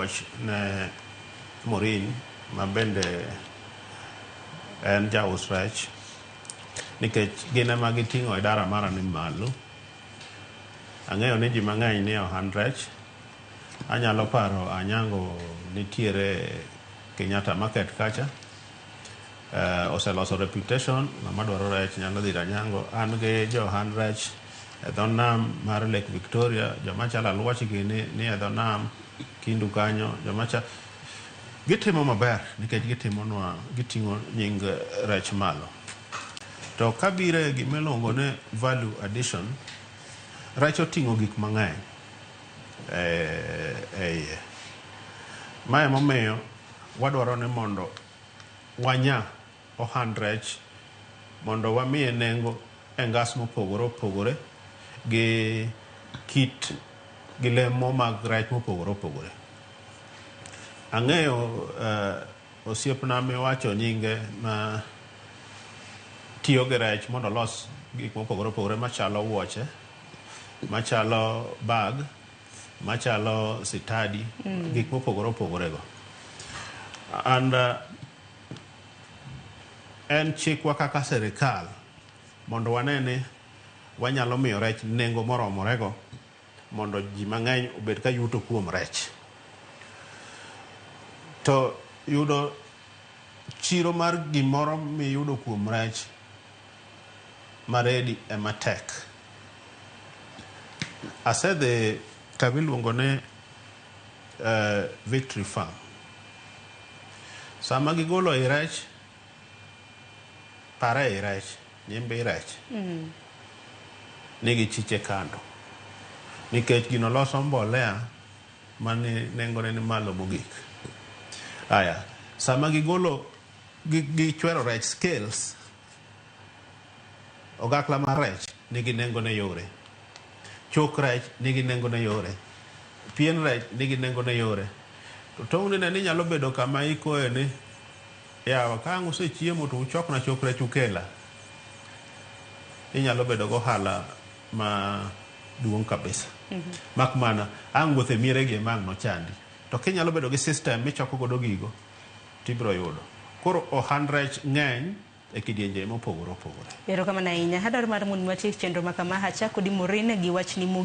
puoch ne Maureen ma bende en jaus rech nikech gin ema giting'o idara mara ni malo. Ang'eyo ni ji mang'eny nie ohand rech. Anyalo paro Anyango nitiere Kenyatta Market kacha. Oseloso reputation, ng'ama dwaro rech nyalo dhi ir Anyango. An gi jo ohand rech e dho nam mar Lake Victoria, joma chalo Aluoch gini ni e dho nam Kindu kanyo, joma cha gitimo maber nikech gitimonwa giting'o nying rech malo. To kabiro e gima iluongo ni value addition, rech oting'o gik mang'eny e iye. Ma emomiyo wadwaro ni mondo wanya ohand rech mondo wamiye nengo e ngas mopogore opogore gi kit gi lemo mag rech mopogore opogore. Ang'eyo osiepna miwacho nyinge ma tiyo gi rech mondo olos gik mopogore opogore machalo wuoche, machalo bag, machalo sitadi, gik mopogore opogore go. And en chikwa kaka sirikal mondo wane ni wanyalo miyo rech nengo moromorego mondo ji mang'eny obed ka yuto kuom rech. To yudo chiro mar gimoro miyudo kuom rech maredi ema tek. Asedhi kama iluongo ni Victory Farm. Sama gigolo i rech, pare i rech, nyimbi rech, nigi chiche kando. Nikech gino loso mbolea mani nengone ni malo mogik. Aya, sama gigolo gichwero rech scales, ogakla mar rech nigi nengone yore. Chok rech nigi nengone yore. Pien rech nigi nengone yore. To tong'ni ne ni nyalo bedo kama ikoe ni yawa ka ang' usechiemo to uchokna chok rech ukela. Inyalo bedo gohala ma duong' kabisa. Mak mana ang' wuoth e miere gi ema ang' nochandi. To kinyalo bedo gi system michoko godo gigo tibiro yudo. Koro ohand rech ng'eny e kidienje mopogore opogore. Erokamano ahinya. Adwaro mar mondo watiek chenro ma kama achako di Maureen gi wachni mogik.